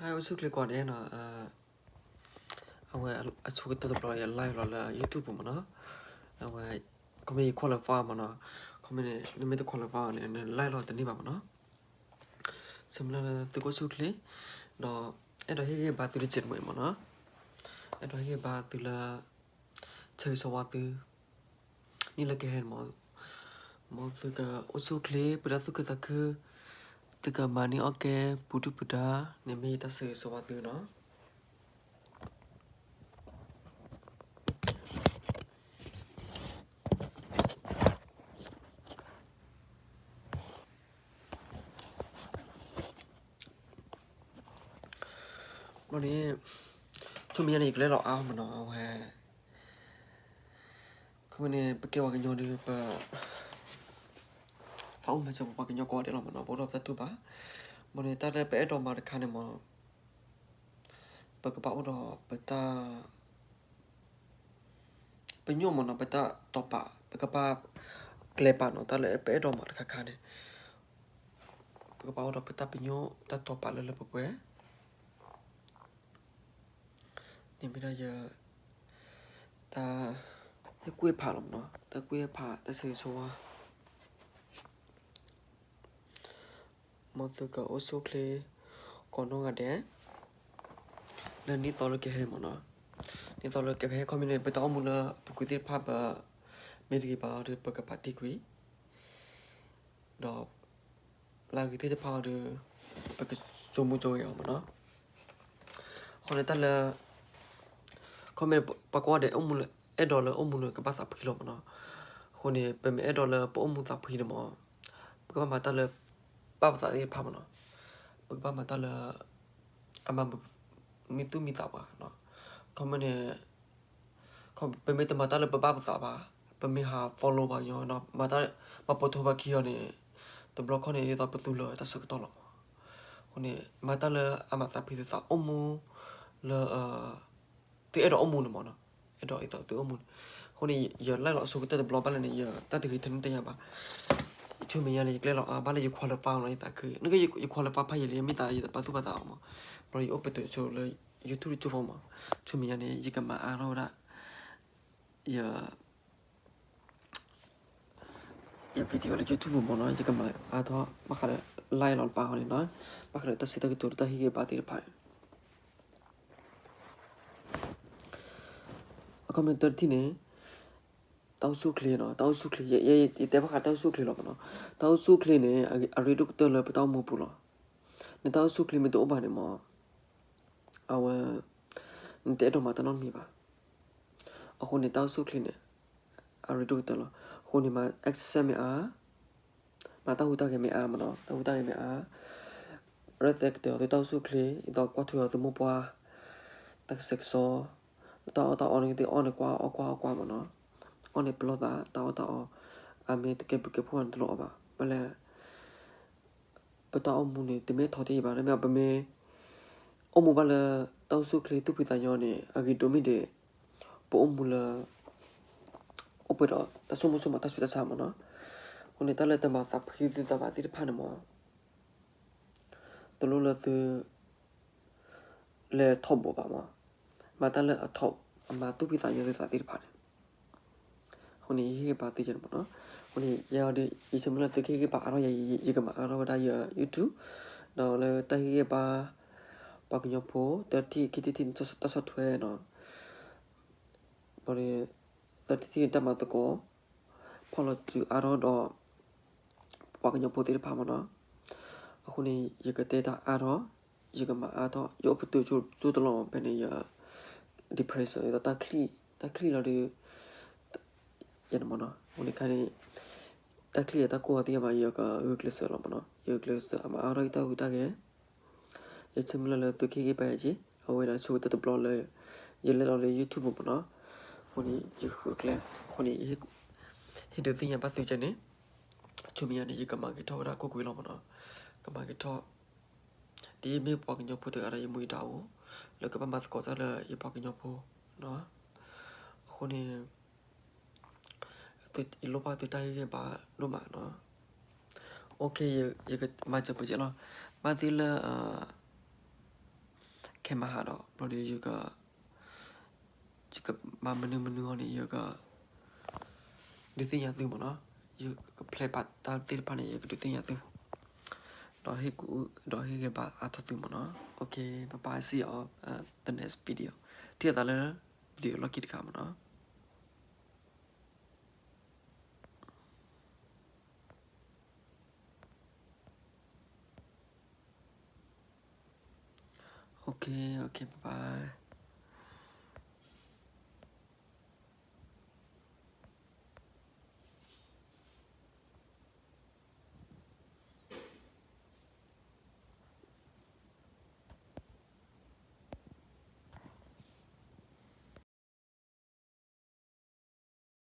အိၣ်ဆူၣ်ချ့ကိးဂၤဒဲးနီၤ, အဝဲအဆိကတၢၢ်တဘျီ ယ live လီၤလၢ YouTube မ့ၢ်နီၤ, အဝဲ ခီမ့ၢ်ယ qualify မ့ၢ်နီၤ, ခီမ့ၢ်န့ၣ် နမ့ၢ်တ qualify န့ၣ် န live လီၤတန့ၢ်ဘၣ်မ့ၢ်နီၤ, ဆၢမုၢ်လၢ်လၢသုကအိၣ်ဆူၣ်ချ့, ဒီး အဲၣ်ဒိးဟ့ၣ်ဂံၢ်ဘါသုတစဲးတမှဲၤမ့ၢ်နီၤ, အဲၣ်ဒိးဟ့ၣ်ဂံၢ်ဘါသုလၢ ဆၢဂ့ၤဆၢဝါသု နံၣ်လၢကဟဲန့ၣ်မ့ၢ်, မ်သုကအိၣ်ဆူၣ်ချ့ ပှဲၤဒီးသူၣ်ခုသးခု, သုကမၤန့ၢ်အီၣ်ကဲ ပူၤဒုၣ်ပူၤဒါ န့ၣ်မ့ၢ်ယတၢ်ဆၢဂ့ၤဆၢဝါသုနီၤ. ဘျီန့ၣ် ဆူမဲာ်ညါန့ၣ် ယကလဲၤလီၤအါမ့ၢ်နီၤ, အဝဲ ခီမ့ၢ်န့ၣ် ပကဲပှၤကညီဒီး ပ သးအိၣ်မၤစၢၤပှၤကညီကိးဂၤဒဲးလီၤမ့ၢ်နီၤ, ပအိၣ်ဒီးပတၢ်တူၢ်ဘၣ်, ဘျီန့ၣ် တၢ်လၢပအဲၣ်ဒိးမၤတခါန့ၣ်မ့ၢ် ပကဘၣ်အိၣ်ဒီးပတၢ် ပညိၣ်မ့ၢ်နီၤ, ပတၢ်တိာ်ပာ် ပကဘၣ်ကျဲၤပာ်နီၤ, တၢ်လၢပအဲၣ်ဒိးမၤတခါခါန့ၣ် ပကဘၣ်အိၣ်ဒီးပတၢ်ပညိၣ် တၢ်တိာ်ပာ်လၢလၢပှဲၤပှဲၤ, န့ၣ်မ့ၢ်ဒၣ်ယ တၢ်ဟ့ၣ်ကူၣ်ဟ့ၣ်ဖးလီၤမ့ၢ်နီၤ, တၢ်ကူၣ်ဟ့ၣ်ဖး တၢ်ဆၢဂ့ၤဆၢဝါ မ်သုကအိၣ်ဆူၣ်ချ့ ကိးနီၢ်ဂၤဒဲး လၢနံၣ်သီလၢကဟဲမ့ၢ်နီၤ, နံၣ်သီလၢကဟဲ ခီမ့ၢ်န့ၣ် ပတၢ်အိၣ်မူလၢပကွံာ်သ့ၣ်တဖၣ် ပမ့ၢ်တဂ့ၤဘၣ်ဒီး ပကပာ်တ့ၢ်ကွံာ် ဒီး လၢအဂ့ၤသ့ၣ်တဖၣ်အီၤဒီး ပကစိာ်မူစိာ်ဂဲၤအီၤမ့ၢ်နီၤ. အဃိန့ၣ်တၢ်လၢ ခီမ့ၢ်ပှၤကိးဂၤဒဲး အဲၣ်ဒိးလၢအိၣ်မူလၢကဘၣ်သးဖှံလီၤမ့ၢ်နီၤ. အဃိန့ၣ် ပမ့ၢ်အဲၣ်ဒိးလၢပအိၣ်မူသးဖှံန့ၣ်မ့ၢ် ပကဘၣ်မၤတၢ်လၢ ဘၣ်ပသးသ့ၣ်တဖၣ်မ့ၢ်နီၤ. ပကဘၣ်မၤတၢ်လၢ အမၤမံသူၣ်မံသးပှၤနီၤ. ခီမ့ၢ်န့ၣ် ပမ့ၢ်တမၤတၢ်လၢပဘၣ်ပသးဘၣ်, ပမ့ၢ်ဟး follow ပှၤကညီ, မၤတၢ် မၤပိာ်ထွဲပှၤခံဂၤန့ၣ် တဘျီခီန့ၣ် ဒ်သိးပသူလၢၤတၢ်ဆၢကတီၢ်လီၤမ့ၢ်. အဃိန့ၣ် မၤတၢ်လၢအမၤသးဖှံသုသးအိၣ်မူလၢ သုအဲၣ်ဒိးအိၣ်မူန့ၣ်မ့ၢ်နီၤ. အဲၣ်ဒိးဒ်သိးသုအိၣ်မူန့ၣ်. အဃိန့ၣ် ယ live လီၤအဆိကတၢၢ်တဘျီဘၣ်လဲၣ်န့ၣ် ယတၢ်တဂ့ၤထဲန့ၣ်တယာ်ဘၣ်. ဆူမဲာ်ညါန့ၣ် ယကျဲလီၤအါဘၣ်လၢယ qualify လီၤ ယသးခု, နကယ qualify ဖးယံာ်လံ မ့ၢ်သးယတပာ်သူၣ်ပာ်သးအီၤမ့ၢ်. ဘျီယအိၣ်ပတုာ်ဆိလၢ YouTube တကၠိဖိမ့ၢ်. ဆူမဲာ်ညါန့ၣ် ယကမၤအါထီၣ်ဝဲဒၣ် ယ ယ video လၢ YouTube မ့ၢ်နီၤ, ယကမၤအါထီၣ် ဘၣ်ဃးလၢ live လီၤတပာ်အီၤန့ၣ်နီၤ, ဘၣ်ဃးလၢတၢ်စံးတၢ်ကတိၤလၢတၢ်ဟ့ၣ်ဂံၢ်ဘါသ့ၣ်တဖၣ်န့ၣ်. အခီမ့ၢ်တထံၣ်န့ၣ် တၢ်အိၣ်ဆူၣ်ချ့နီၤ, တၢ်အိၣ်ဆူၣ်ချ့ ယ ယ ယတဲဘၣ်ဃးတၢ်အိၣ်ဆူၣ်ချ့လီၤမ့ၢ်နီၤ. တၢ်အိၣ်ဆူၣ်ချ့န့ၣ် အရ့ဒိၣ်ကတၢၢ်လၢပတၢ်အိၣ်မူပူၤလီၤ. နတၢ်အိၣ်ဆူၣ်ချ့မ့ၢ်တအိၣ်ဘၣ်န့ၣ်မ့ၢ် အဝဲ နတအဲၣ်ဒိးမၤတၢ်နီတမံၤဘၣ်. အဃိန့ၣ် တၢ်အိၣ်ဆူၣ်ချ့န့ၣ် အရ့ဒိၣ်ကတၢၢ်လီၤ. အဃိန့ၣ် မၤ exercise မ့ၢ်အါ, မၤတၢ်ဟူးတၢ်ဂဲၤမ့ၢ်အါမ့ၢ်နီၤ, တၢ်ဟူးတၢ်ဂဲၤမ့ၢ်အါ, ရဲၣ်သဲကတၢၢ်အီၤသုတၢ်အိၣ်ဆူၣ်ချ့, ဒ်သိးကွၢ်ထွဲအီၤသုမိၢ်ပှၢ်, တၢ်ကဆဲးကစီ, တၢ်အီၣ်တၢ်အီန့ၣ် သုအီၣ်န့ၣ်ကွၢ်အီၣ်ကွၢ်အီၣ်ကွၢ်မ့ၢ်နီၤ, အီၣ်န့ၣ်ပလီၢ်သး, တၢ်အီၣ်တၢ်အီ, အမ့ၢ်တကဲဘျုးကဲဖှိၣ်န့ၣ်တလိၣ်အီၣ်ဘၣ်, ဘၣ်လဲၣ် ပတၢ်အိၣ်မူန့ၣ် တမ့ၢ်ထီတ့ၢ်ဘၣ်, မ့ၢ်ပမ့ၢ် အိၣ်မူဘၣ်လၢ တၢ်အိၣ်ဆူၣ်ချ့သူၣ်ဖှံသးညီန့ၣ် အဂ့ၤဒိၣ်မ့ၢ်ဒံး ပအိၣ်မူလၢ အိၣ်ပှဲၤဒီးတၢ်ဆိကမိၣ်ဆိကမးတၢ်ဆူးတၢ်ဆါမ့ၢ်နီၤ. အဃိန့ၣ် တၢ်လၢတမၤသးဖှံသုသးဘၣ်သ့ၣ်တဖၣ်န့ၣ်မ့ၢ် တလိၣ်လၢသု လဲၤထီၣ်ဘိးဘၣ်မ့ၢ် မၤတၢ်လၢအထီၣ်အမၤသူၣ်ဖှံသးညီသုသးသ့ၣ်တဖၣ်န့ၣ်. အဃိန့ၣ် ယဟ့ၣ်ဂံၢ်ဘါသုယဲန့ၣ်မ့ၢ်နီၤ. အဃိန့ၣ် ယဲအီၤဒီး ယဆၢမုၢ်လၢ်သုကဟ့ၣ်ဂံၢ်ဘါအါထီၣ်ယၤ ယကမၤအါထီၣ်ဝဲဒၣ်ယ YouTube ဒီးလၢတၢ်ဟ့ၣ်ဂံၢ်ဘါ ပှၤကညီဖိ တထံၣ်ခံထံၣ်ထံၣ်န့ၣ် တၢ်ဆီၣ်ထွဲနီၤ. ဘၣ်ဒီး တထံၣ်ထံၣ်န့ၣ် တၢ်မၤသကိး ဖီၣ်လီၤစုအါထီၣ်ဒီး ပှၤကညီဖိသ့ၣ်တဖၣ်မ့ၢ်နီၤ. အဃိန့ၣ် ယကတဲတၢ်အါထီၣ် ယကမၤအါထီၣ် ယအိၣ်ပတုာ်ဆိတလီၢ်ဖဲန့ၣ် ယ depression ဒီးတၢ်ချံၣ်လီၤဒီး ယဲန့ၣ်မ့ၢ်နီၤ. အဃိန့ၣ်ခါန့ၣ် တၢ်ချံၣ်အတၢ်ကိၢ်အီၤသ့ၣ်တဖၣ် ယကဂုာ်ကျဲးစၢးလီၤမ့ၢ်နီၤ. ယဂုာ်ကျဲးစၢးအမၤအါထီၣ်ယတၢ်ဟူးတၢ်ဂဲၤ. ယဆၢမုၢ်လၢ်လၢသုကဟ့ၣ်ဂံၢ်ဘါယၤက့ၤ အဝဲဒၣ်ဆိကတၢၢ်တဘျီလၢ ယလဲၤလီၤလၢ YouTube မ့ၢ်နီၤ. အဃိန့ၣ် ယဃုကျဲ အဃိန့ၣ် ဟ့ၣ်ဒုးသ့ၣ်ညါဘၣ်သုကဲန့ၣ် ဆူမဲာ်ညါန့ၣ် ယကမၤက့ၤထီၣ်ဝဲဒၣ်ကိၣ်ကွံာ်လီၤမ့ၢ်နီၤ. ကမၤက့ၤထီၣ် ဒ်ယမ့ၢ်ပှၤကညီဖိတဂၤဒီး ယမူယဒါအိၣ် လၢကဘၣ်မၤသကိးတၢ်လၢယပှၤကညီဖိနီၤ. အဃိန့ၣ် ယလိၣ်ဘၣ်သုတၢ်ဟ့ၣ်ဂံၢ်ဘါဒိၣ်မးနီၤ. အိၣ်ခ့ ယကမၤစၢၤပှဲၤကဲလီၤ. ဘၣ်သ့ၣ်လၢ အ ခဲမဟါဒီး ဘျီဒီးယက ယကမၤမနုၤမနုၤအီၤန့ၣ် ယက ဒုးသ့ၣ်ညါသုမ့ၢ်နီၤ. ယက plan ပာ်တၢ်သ့ၣ်တဖၣ်န့ၣ် ယကဒုးသ့ၣ်ညါသု ဒီးဟ့ၣ်ကူၣ် ဒီးဟ့ၣ်ဂံၢ်ဘါအါထီၣ်သုမ့ၢ်နီၤ. Okay, bye bye, see you on the next video. ထံၣ်အသးလၢ video လီၢ်ခံတခါမ့ၢ်နီၤ. Okay, okay, bye bye.